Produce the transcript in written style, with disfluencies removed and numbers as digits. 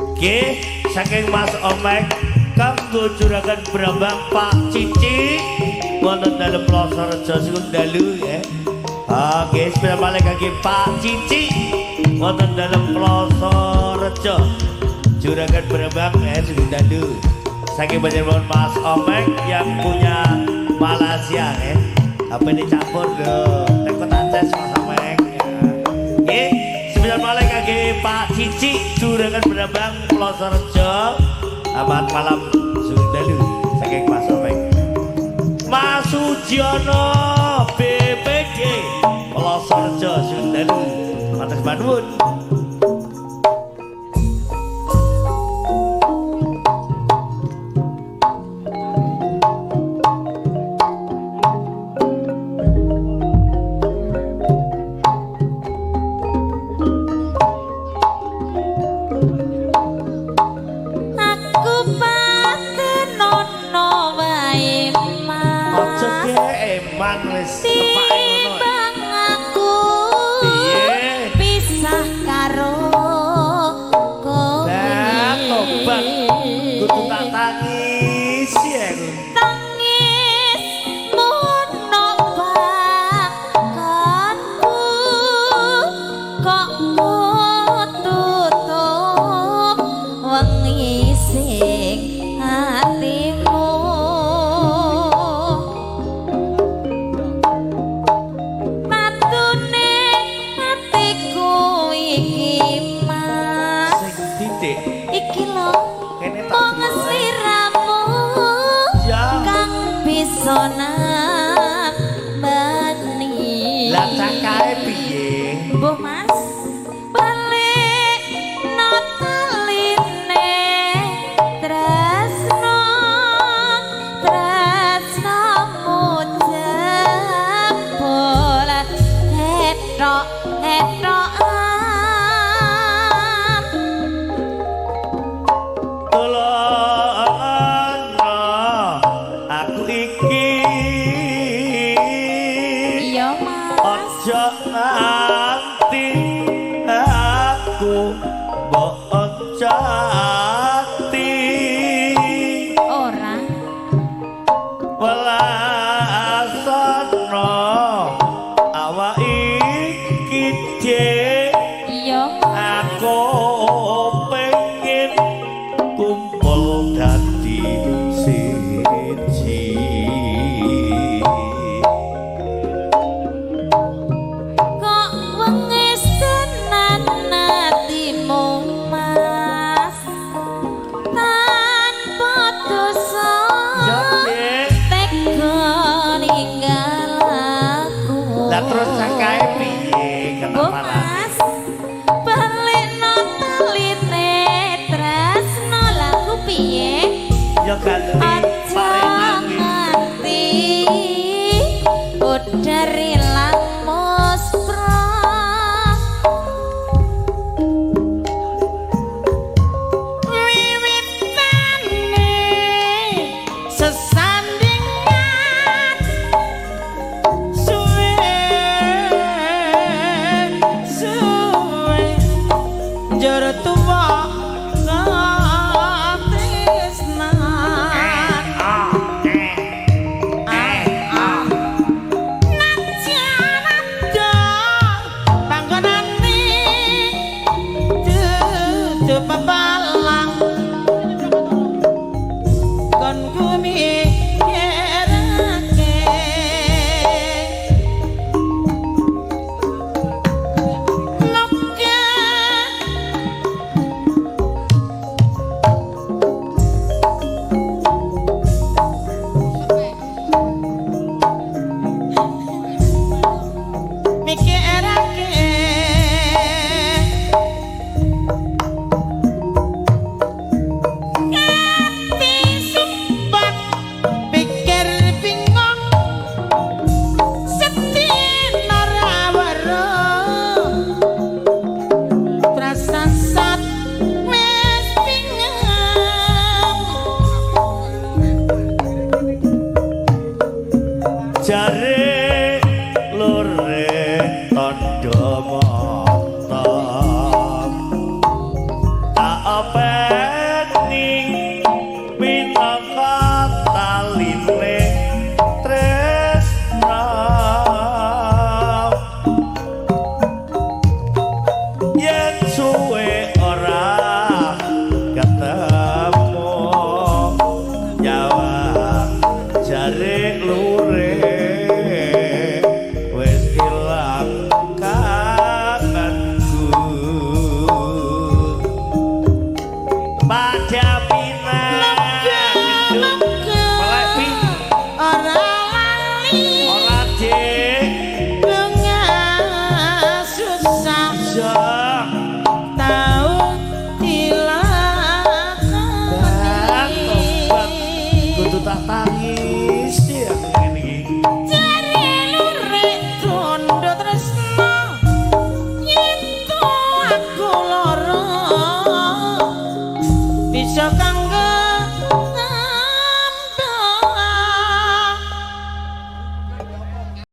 Oke, saking Mas Omek kanggo Juragan Brambang Pak Cici wonten dalem Plosorejo sugeng dalu ya. Oke, sepeda malih kangge Pak Cici wonten dalem Plosorejo. Juragan Brambang ya sugeng dalu. Saking panjenengan Mas Omek yang punya Malaysia ya. Apa ini campur lho. Tekot akses Mas Omek ya. Oke, sepeda malih kangge Pak Cici Juragan Brambang Plosorejo. Selamat malam sugeng dalu saking Mas Omek. Mas Sujiono BPD Plosorejo sugeng dalu. Matur nuwun. Aku patenono wae Mas. Aja eman wis tepake ngono. Timbang aku Piye? pisah karo kowe. Lah tobat kudu tak tangisi aku. Tangis mono bakanku kok tutup wengi sing atimu. Matune atiku iki Mas, Sing titik iki lho kene tak mung delok. sliramu Ya. kang bisa nambani. Lah cakae piye? Mbuh Mas, balik no taline tresno, tresnomu jebul ethok ethokan. Tolongno aku iki. Iya Mas. Aja nganti aku mbok oncati. Ora. Welasana awak iki Dik. Iya Mas. Aku pengen kumpul dadi siji. Kok wengis tenan atimu Mas, tanpa dosa Ya Dik. tega ninggal aku. Lah terus cakae piye Mbok kenapa? Mas, balekno taline tresno laku piye? Ya ganti Aja paringan. nganti udar ilang muspra. Wiwitane sesandingan suwe suwe njur tuwa katresnan. Ah, eh, eh, ah. Najan Kang.